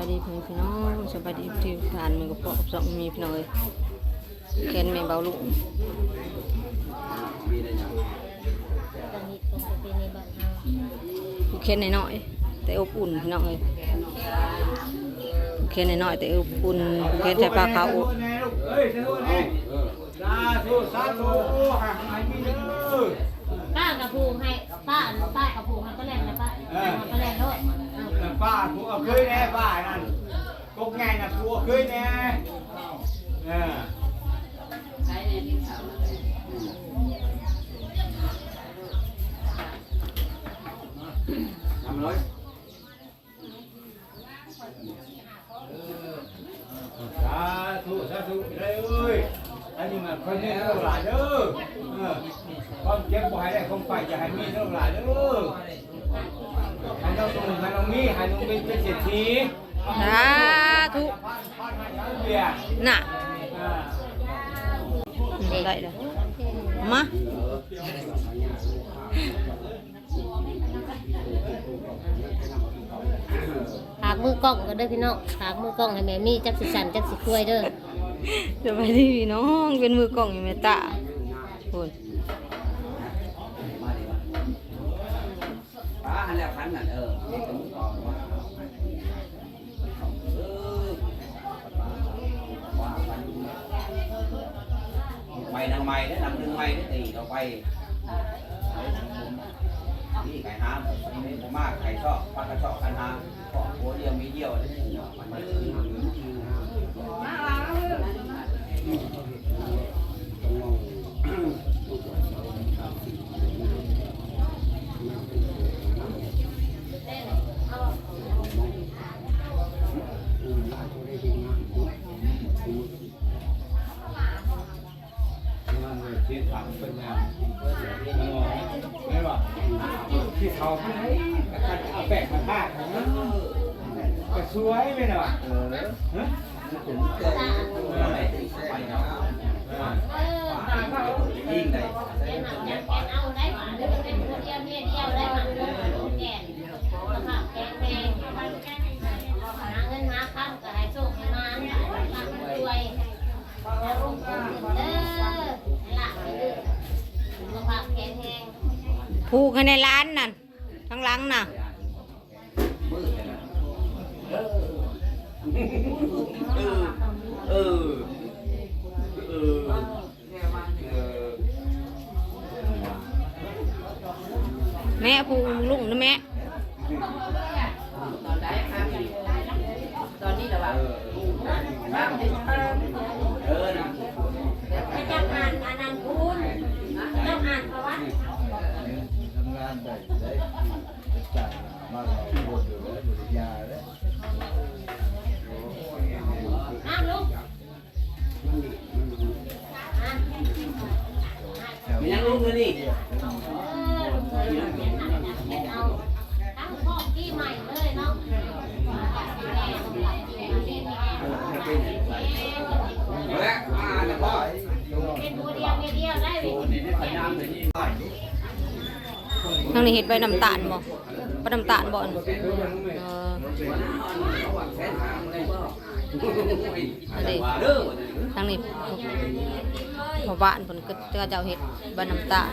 ສະບາຍດີພີ່ນ້ອງ ສະບາຍດີທຸກທ່ານ ມື້ນີ້ກໍພໍ້ກັບຊ່ອງມີພີ່ນ້ອງເອີຍ ແຄນແມ່ເບົາລຸງ ຜູກແຂນນ້ອຍໆ ແຕ່ອົບອຸ່ນພີ່ນ້ອງເອີຍ ຜູກແຂນນ້ອຍໆ ແຕ່ອົບອຸ່ນ ຜູກແຂນໃສ່ຜ້າຂາວ. ສາທຸ ສາທຸ ໃຫ້ ໃຫ້ມີເດີ ປ້າກະຜູກໃຫ້ ປ້າ ປ້າກະຜູກໃຫ້ ກະແລ່ນນະປ້າ ເອີ ກະແລ່ນໂລດ ເອີ ປ້າຜູກເອົາຄືນແດ່ ປ້ານັ້ນ ກົກໃຫຍ່ນະ ຜູກເອົາຄືນແດ່ ເອີ ນຳເລີຍ. ສາທຸ ສາທຸ ເອີຍ ອັນນີ້ມັນເພິ່ນເຮັດລູກຫຼານເດີ ເອີ ຄວາມເຈັບບໍ່ໃຫ້ໄດ້ ຄວາມໄປຢ່າໃຫ້ມີເດີລູກຫຼານເດີ ໃຫ້ນ້ອງໜຸ່ມ ໃຫ້ນ້ອງມີ ໃຫ້ນ້ອງເປັນ ເປັນເສດຖີ ສາທຸ ນະ ເອີ ອືມ ໄດ້ແລ້ວ ມາ. ຝາກມືກ້ອງກ່ອນເດີພີ່ນ້ອງ ຝາກມືກ້ອງໃຫ້ແມ່ມີ ຈັກຊິສັ່ນຈັກຊິຄວາຍເດີ. ສະບາຍດີພີ່ນ້ອງ ເປັນມືກ້ອງໃຫ້ແມ່ຕາພຸ້ນ. ປາຫັ້ນແລ້ວ ຄັນນັ້ນ ເອີ ເຮັດກັບມືກ້ອງ. ເອີ ວ່າກັນ ໄປນາງໃໝ່ເດີ ນາງໜຶ່ງໃໝ່ເດີ ຕີເຂົ້າໄປ ນີ້ໄປຫາ ບໍ່ມາ ໄປຊອກ ພັກກັນຊອກກັນຫາ ຄອບຄົວດຽວມີດຽວເດີ. ທີ່ເຂົາເອົາແປງມາທາ ກະສວຍແມ່ນວ່າ ເອີ ຮະ ຜູກໃຫ້ແນ່ຫຼານນັ້ນ ທາງຫຼັງນະ. ເອີ ເອີ ເອີ ເອີ ແມ່ ຜູ້ລຸງນະແມ່. ເອີ ເອີ ເຈົ້າອ່ານອັນນັ້ນພຸ້ນ ເຈົ້າອ່ານປະຫວັດ. ທຳງານໄດ້ເດ້ ມາເອົາຄົນຢູ່ເດ້ ບໍ່ໄດ້ຢາເດ້. ແມ່ນຫຍັງລຸງເດີນີ້? ເອີ ລຸງເດີນີ້ ເອົາທັງຂອງປີໃໝ່ເລີຍເນາະ. ເປັນຜູ້ດຽວເມຍດຽວໄດ້ເວີຍ. ທາງນີ້ເຮັດໃບນ້ຳຕານບໍ່? ປານ້ຳຕານບໍ່? ເອີ ອັນນີ້ ທາງນີ້ພໍ່ບ້ານເພິ່ນກໍ ເຂົາເຈົ້າເຮັດໃບນ້ຳຕານ.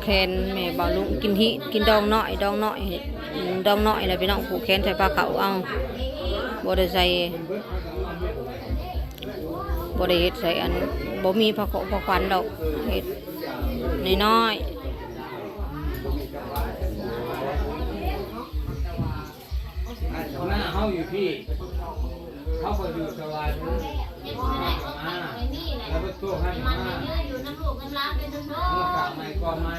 ແຄນແມ່ບ່າວລຸງ ກິນຮີດ ກິນດອງນ້ອຍ ດອງນ້ອຍ ດອງນ້ອຍແຫຼະພີ່ນ້ອງ. ຜູກແຂນໃສ່ຜ້າຂາວເອົາ ບໍ່ໄດ້ໃສ່ ບໍ່ໄດ້ເຮັດໃສ່ອັນ ບໍ່ມີຜ້າຂາວຜ້າຂວັນດອກ ເຮັດນ້ອຍໆ. ໜ້າເຮົາຢູ່ພີ້ ເຮົາກໍຢູ່ສະຫວັນ ມາ ແລ້ວເບິດໂຕຫັ້ນມາ ເຮົາກະໃໝ່ກໍໃໝ່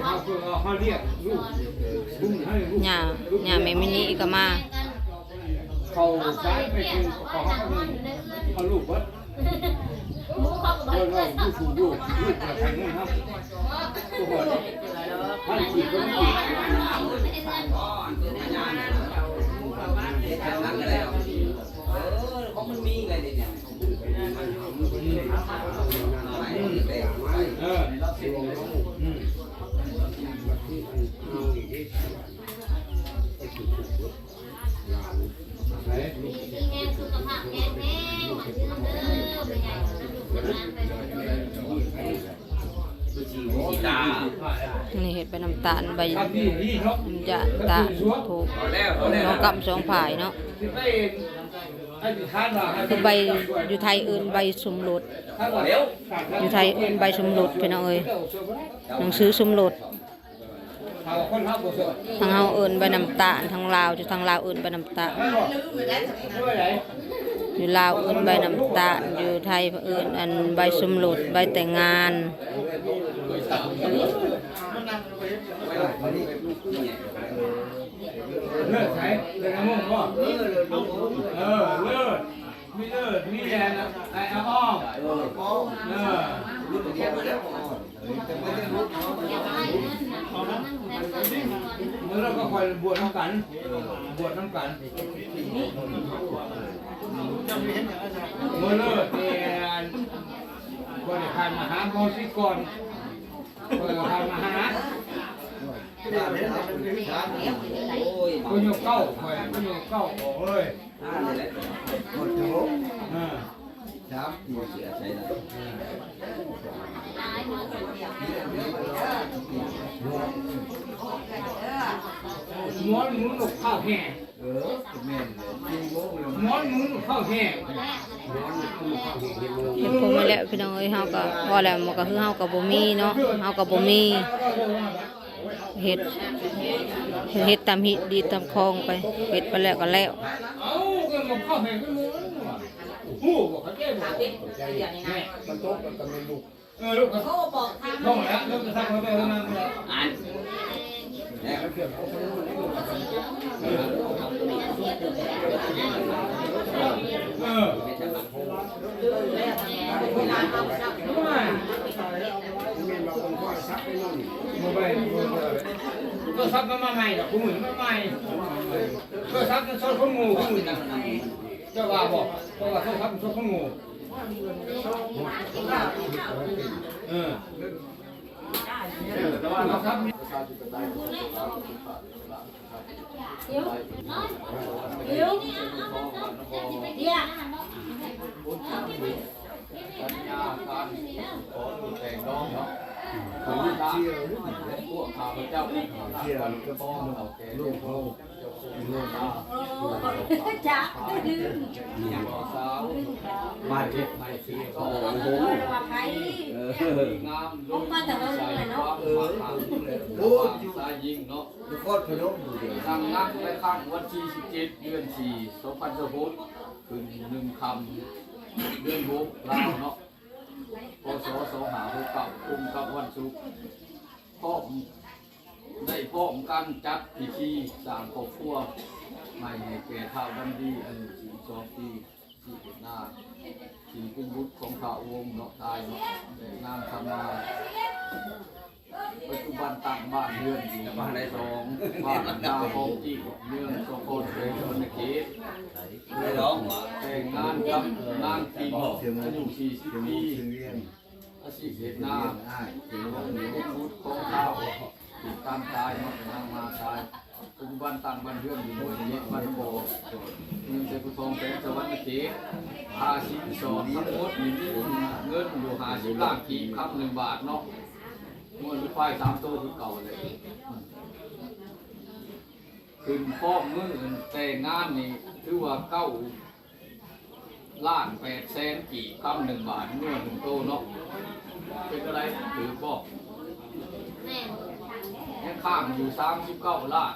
ເຮົາຄືເຮົາລຽກລູກ ບຸນໃຫ້ລູກ ຍ່າ ຍ່າແມ່ມິນິກໍມາ ເຂົາໃຊ້ໄປຄືເຂົາ ເຮົາກໍມີ ລູກເບິດ ໝູ່ເຂົາກໍບໍ່ໃຫ້ເກີດ ຜູ້ສູງອາຍຸ ລູກກໍໃຫ້ເງິນເຮົາ ບໍ່ ບໍ່ໄດ້ ພັນກີບກໍມີ ເອີ ຂອງມັນມີໄງນີ້ ເອີ ອືມ ມີແຮງສຸຂະພາບແຂງແຮງ ໝັ້ນຍືນເດີ ແມ່ໃຫຍ່ ອັນນີ້ເຮັດໃບນ້ຳຕານ ໃບ ນ້ຳຢາຕານ ທູບ ສອງກຳສອງຜາຍເນາະ ຄືໃບ ຢູ່ໄທເອີ້ນໃບສົມລົດ ຢູ່ໄທເອີ້ນໃບສົມລົດ ພີ່ນ້ອງເອີຍ ໜັງສືສົມລົດ. ທາງເຮົາເອີ້ນໃບນ້ຳຕານ ທາງລາວ ຢູ່ທາງລາວເອີ້ນໃບນ້ຳຕານ ຢູ່ລາວເອີ້ນໃບນ້ຳຕານ ຢູ່ໄທເອີ້ນອັນໃບສົມລົດ ໃບແຕ່ງງານ. ເລີດໃສ ເລີດນະມົງບໍ່ ເອີ ເລີດ ມີເລີດ ມີແລນ ໄອ້ອອມ ເອີ ເອີ ມື້ນັ້ນກໍຂ້ອຍບວດນຳກັນ ບວດນຳກັນ ມື້ເລີດນີ້ ອັນ ບໍ່ໄດ້ຜ່ານມາຫາໝໍຊິກ່ອນ ບໍ່ໄດ້ຜ່ານມາຫາ ໂອ້ຍ ຜູ້ໂຍກເກົ້າ ຂ້ອຍຜູ້ໂຍກເກົ້າອອກເລີຍ ອ່າ ນີ້ແຫຼະ ເອີ ສາມປີເສຍໃສ່ລະ ໝອນໜູນົກເຂົ້າແຮ່ ເອີ ແມ່ນແຫຼະ ສີ່ໂມງແລ້ວ ໝອນໜູນົກເຂົ້າແຮ່ ເຮັດຜົມໄປແລ້ວ ພີ່ນ້ອງເອີຍ ເຮົາກໍ ເວົ້າແລ້ວ ມັນກໍຄືເຮົາກໍບໍ່ມີເນາະ ເຮົາກໍບໍ່ມີ ເຮັດ ເຮັດຕາມຮີດດີຕາມຄອງໄປ ເຮັດໄປແລ້ວກໍແລ້ວ ເອົາ ກໍມັນເຂົ້າແຮ່ກໍຮູ້ ຮູ້ບໍ່ ເຂົ້າໃຈບໍ່ ເຂົ້າໃຈ ແມ່ນ ມັນຕົກ ມັນກໍແມ່ນລູກ ເອີ ລູກ ໂທບອກທາງ ອັນ ເອີ ໂທລະສັບມັນມາໃໝ່ດອກ ຄູ່ມື້ມັນມາໃໝ່ ໂທລະສັບມັນຊົນຄົນໂງ່ ຄູ່ມື້ນີ້ ເຈົ້າວ່າບໍ່ ເພາະວ່າໂທລະສັບມັນຊົນຄົນໂງ່ ເອີ ໂທລະສັບ ຫິວ ຫິວ ເດຍ ສັນຍາການຂໍແຕ່ງດອງເນາະ ພວກຂ້າພະເຈົ້າ ເຈົ້າແກ່ເຈົ້າພໍ່ ເຈົ້າຄົງເຈົ້າ ຈ້າ ລືມ ສາວ ມາເຮັດໃຫ້ສີ ໂອ້ໂຫ ງາມ ລົງມາແຕ່ເຫິງເລີຍເນາະ ເອີ ສາຍຍິງເນາະ ນະຄອນພະນົມ ຕັ້ງນັກໃນຄັ້ງວັນທີສິບເຈັດ ເດືອນສີ່ ສອງພັນຊາວຫົກ ຂຶ້ນໜຶ່ງຄ່ຳ ເດືອນຫົກ ລາວເນາະ ພ.ສ. ສອງຫ້າຫົກເກົ້າ ກົງກັບວັນສຸກ ພ້ອມ ໄດ້ພ້ອມກັນຈັດພິທີສ້າງຄອບຄົວໃໝ່ໃຫ້ແກ່ທ້າວດຳດີ ອາຍຸສີ່ສິບສອງປີ ທີ່ເປັນນາ ທີ່ເປັນບຸດຂອງທ້າວວົງເນາະ ຕາຍເນາະ ແຕ່ງງານທຳນາ ປັດຈຸບັນຕັ້ງບ້ານເຮືອນຢູ່ບ້ານສອງ ບ້ານນາຂອງຈີ້ ເມືອງສອງຄອນ ແຂວງສະຫວັນນະເຂດ ແຕ່ງງານກັບນາງທິມ ອາຍຸສີ່ສິບປີ ອາຊີບເຮັດນາ ເປັນບຸດຂອງທ້າວ ຖືກຕາມຕາຍເນາະ ນາງມາຕາຍ ປັດຈຸບັນຕັ້ງບ້ານເຮືອນຢູ່ໜ່ວຍເຈັດ ບ້ານບໍ່ ເມືອງໄຊພູທອງ ແຂວງສະຫວັນນະເຂດ ຄ່າສິນສອດທັງໝົດນີ້ມີເງິນຢູ່ຫ້າສິບລ້ານກີບ ຄຳໜຶ່ງບາດເນາະ ງົວຫຼືຄວາຍສາມໂຕຄືເກົ່າແຫຼະ ຂຶ້ນພ້ອມມື້ແຕ່ງງານນີ້ ຖືວ່າເກົ້າລ້ານແປດແສນກີບ ຄຳໜຶ່ງບາດ ງົວໜຶ່ງໂຕເນາະ ເປັນຈັ່ງໃດ ຖືກບໍ່? ແມ່ນ ຍັງຄ້າງຢູ່ສາມສິບເກົ້າລ້ານ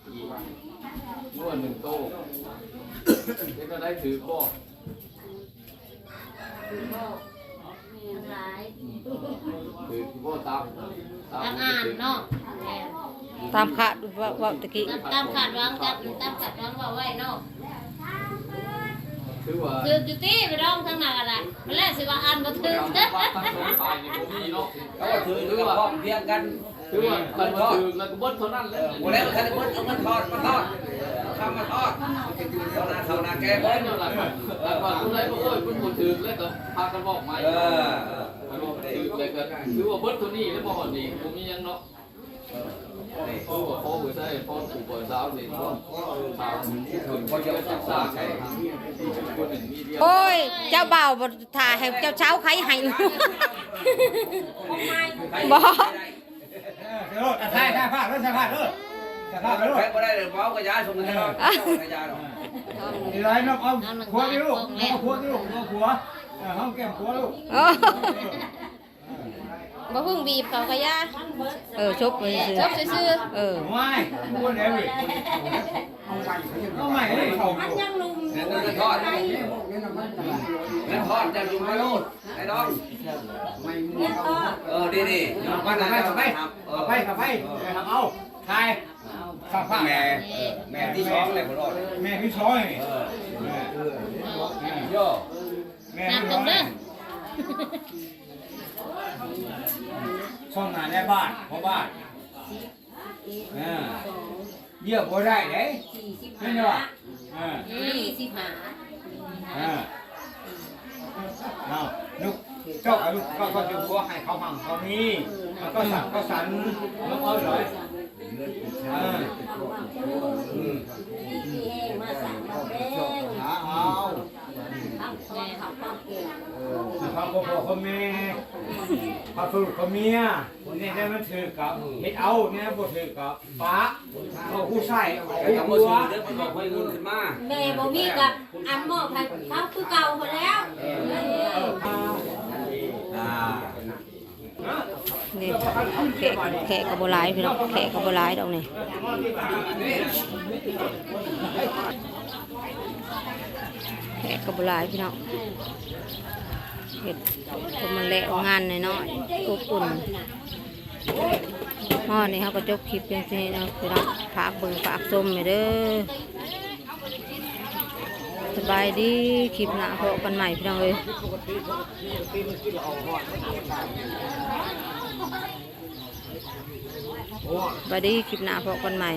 ອີກ ງົວໜຶ່ງໂຕ ເປັນຈັ່ງໃດ ຖືກບໍ່? ຖືກບໍ່? ຕາມ ຕາມອ່ານເນາະ ຕາມຄາດ ເວົ້າ ເວົ້າຕະກີ້ ຕາມ ຕາມຄາດຫວັງ ຕາມ ຕາມຄາດຫວັງເວົ້າໄວ້ເນາະ ຄື ຖືກຢູ່ຕິ ໄປລອງທາງໜ້າກໍໄດ້ ແລ້ວຊິວ່າອ່ານບໍ່ຖືກ. ເຂົາວ່າຖືກ ຖືກກໍພ້ອມພຽງກັນ ຖືວ່າຄັນວ່າຖືກແລ້ວກໍເບິດເທົ່ານັ້ນແຫຼະ. ບໍ່ແລ້ວຄັນເບິດ ເອົາເງິນທອນມາທອນ ເອົາຄຳມາທອນ ເທົ່າໜ້າເຖົ້າໜ້າແກ່ເບິດ. ແລ້ວວ່າຜູ້ໃດບໍ່ ໂອ້ຍ ເພິ່ນບໍ່ຖືກ ແລ້ວກໍພາກັນບອກໃໝ່. ເອີ ເອີ ຄັນວ່າຖືກແລ້ວກໍຖືວ່າເບິດເທົ່ານີ້ແລ້ວ ບໍ່ຮອດນີ້ບໍ່ມີຫຍັງເນາະ. ໂອ້ຍ ເຈົ້າບ່າວບໍ່ຖ້າໃຫ້ເຈົ້າສາວໄຂໃຫ້ ບໍ່. ເອີ ຖ່າຍ ຖ່າຍພາບເດີ ຖ່າຍພາບເດີ ຖ່າຍພາບເດີ. ບໍ່ໄດ້ເວົ້າກະຢາ ສົມມຸດກະຢາ ກະຢາດອກ. ອີຫຼາຍ ນ້ອງອອມ ຜົວຕິລູກ ນ້ອງຜົວຕິລູກ ນ້ອງຜົວ ເອີ ຫອມແກ້ມຜົວລູກ. ບໍ່ເພິ່ງບີບເຂົາກະຢ່າ ເອີ ຊົບໄປຊື່ໆ ຊົບຊື່ໆ. ເອີ ວ້າຍ ບໍ່ໄດ້ເວີຍ ເອົາໃໝ່ເລີຍເຂົາ ມັນຍັງໜຸ່ມຢູ່ ເງິນທອດ ເງິນທອດ ເຈົ້າຢູ່ມາໂລດ ໄອ້ນ້ອງ ເງິນທອດ. ເອີ ນີ້ໆ ເອົາໄປ ເອົາໄປ ເອົາໄປ ເອົາໄປ ເອົາ ຖ່າຍ ສາມພັນ ແມ່ ເອີ ແມ່ທີສອງແລ້ວ ເພິ່ນອອກ ແມ່ທີສອງນີ້ ເອີ ໂຢ ແມ່ທີສອງ ຊ່ອງໜ້າແນວບ້ານ ພໍ່ບ້ານ ເອີ ຢ້ຽມບໍ່ໄດ້ເດ້ ແມ່ນບໍ່? ເອີ ສີ່ສິບຫ້າ ເອີ ເອົາ ລູກ ເຈົ້າກັບລູກ ເຈົ້າກໍຈະຂໍໃຫ້ເຂົາຮັ່ງເຂົາມີ ເຂົາສັກເຂົາສັນ ລູກເອີຍ ເອີ ອືມ ດີມີແຮງມາສ້າງມາແປງ ເອົາ ເອີ ພາພໍ່ແມ່ ພາລູກພາເມຍ ແນວໃດມັນຖືກກໍເຮັດເອົາ ແນວບໍ່ຖືກກໍປະ ເອົາຜູ້ໃຊ້ ເອົາຜູ້ຜົວ ແມ່ບໍ່ມີກໍອັນມອບໃຫ້ເຂົາຄືເກົ່າພຸ້ນແລ້ວ. ນີ້ແຂກ ແຂກກໍບໍ່ຫຼາຍພີ່ນ້ອງ ແຂກກໍບໍ່ຫຼາຍດອກນີ້ ແຂກກໍບໍ່ຫຼາຍພີ່ນ້ອງ ເຮັດ ກໍມາແລະງານນ້ອຍໆ ອົບອຸ່ນ. ຮອດນີ້ເຮົາກໍຈົບຄລິບພຽງເທົ່ານີ້ເນາະພີ່ນ້ອງ ຝາກເບິ່ງຝາກຊົມແດ່ເດີ. ສະບາຍດີ ຄລິບໜ້າພໍ້ກັນໃໝ່ພີ່ນ້ອງເອີຍ ສະບາຍດີ ຄລິບໜ້າພໍ້ກັນໃໝ່.